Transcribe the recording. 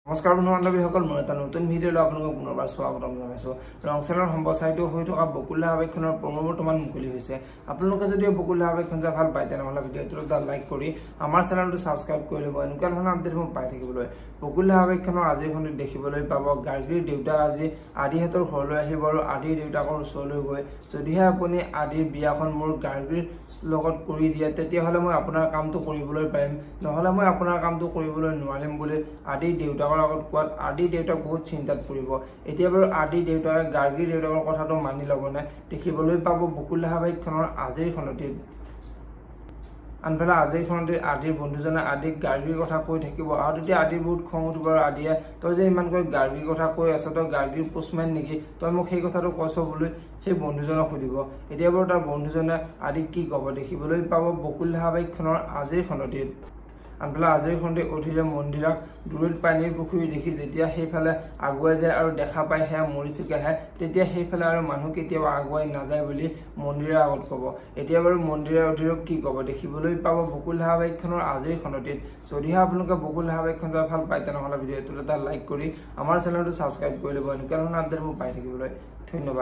নমস্কাৰ বন্ধু বান্ধৱীসকল, মোৰ এটা নতুন ভিডিঅ'লৈ আপোনালোকক পুনৰবাৰ স্বাগতম জনাইছোঁ। ৰং চেনেলত সম্প্ৰচাৰিত হৈ থকা বকুল ধাৰাবাহিকখনৰ প্ৰমো বৰ্তমান মুকলি হৈছে। আপোনালোকে যদি বকুল ধাৰাবাহিকখন চাই ভাল পায়, তেনেহ'লে ভিডিঅ'টোত এটা লাইক কৰি আমাৰ চেনেলটো ছাবস্ক্ৰাইব কৰি ল'ব এনেকুৱা ধৰণৰ আপডেটসমূহ পাই থাকিবলৈ। বকুল ধাৰাবাহিকখনৰ আজিৰ খণ্ডত দেখিবলৈ পাব, গাৰ্গীৰ দেউতাক আজি আদিহঁতৰ ঘৰলৈ আহিব আৰু আদিৰ দেউতাকৰ ওচৰলৈ গৈ "যদিহে আপুনি আদিৰ বিয়াখন মোৰ গাৰ্গীৰ লগত কৰি দিয়ে, তেতিয়াহ'লে মই আপোনাৰ কামটো কৰিবলৈ পাৰিম, নহ'লে মই আপোনাৰ কামটো কৰিবলৈ নোৱাৰিম" বুলি আদিৰ দেউতাকৰ আগত কোৱাত আদিৰ দেউতাক বহুত চিন্তাত পৰিব। এতিয়া বাৰু আদিৰ দেউতাকে গাৰ্গীৰ দেউতাকৰ কথাটো মানি ল'বনে, দেখিবলৈ পাব বকুল ধাৰাবাহিকখনৰ আজিৰ খণ্ডটিত। আনফালে আজিৰ খণ্ডটিত আদিৰ বন্ধুজনে আদিক গাৰ্গীৰ কথা কৈ থাকিব আৰু তেতিয়া আদিৰ বহুত খং উঠিব আৰু আদিয়ে "তই যে ইমানকৈ গাৰ্গীৰ কথা কৈ আছ, তই গাৰ্গীৰ পোষ্টমেন নেকি? তই মোক সেই কথাটো কৈছ" বুলি সেই বন্ধুজনক সুধিব। এতিয়া বাৰু তাৰ বন্ধুজনে আদিক কি ক'ব, দেখিবলৈ পাব বকুল ধাৰাবাহিকখনৰ আজিৰ খণ্ডটিত। আনফালে আজিৰ খণ্ডটিত অধীৰে মন্দিৰাক দূৰৈত পানীৰ পুখুৰী দেখি যেতিয়া সেইফালে আগুৱাই যায় আৰু দেখা পায় সেয়া মৰীচিকাহে, তেতিয়া সেইফালে আৰু মানুহ কেতিয়াও আগুৱাই নাযায় বুলি মন্দিৰাৰ আগত ক'ব। এতিয়া বাৰু মন্দিৰাই অধীৰক কি ক'ব, দেখিবলৈ পাব বকুল ধাৰাবাহিকখনৰ আজিৰ খণ্ডটিত। যদিহে আপোনালোকে বকুল ধাৰাবাহিকখন চাই ভাল পায়, তেনেহ'লে ভিডিঅ'টোত এটা লাইক কৰি আমাৰ চেনেলটো ছাবস্ক্ৰাইব কৰি ল'ব এনেকুৱা ধৰণৰ আপডেটসমূহ পাই থাকিবলৈ। ধন্যবাদ।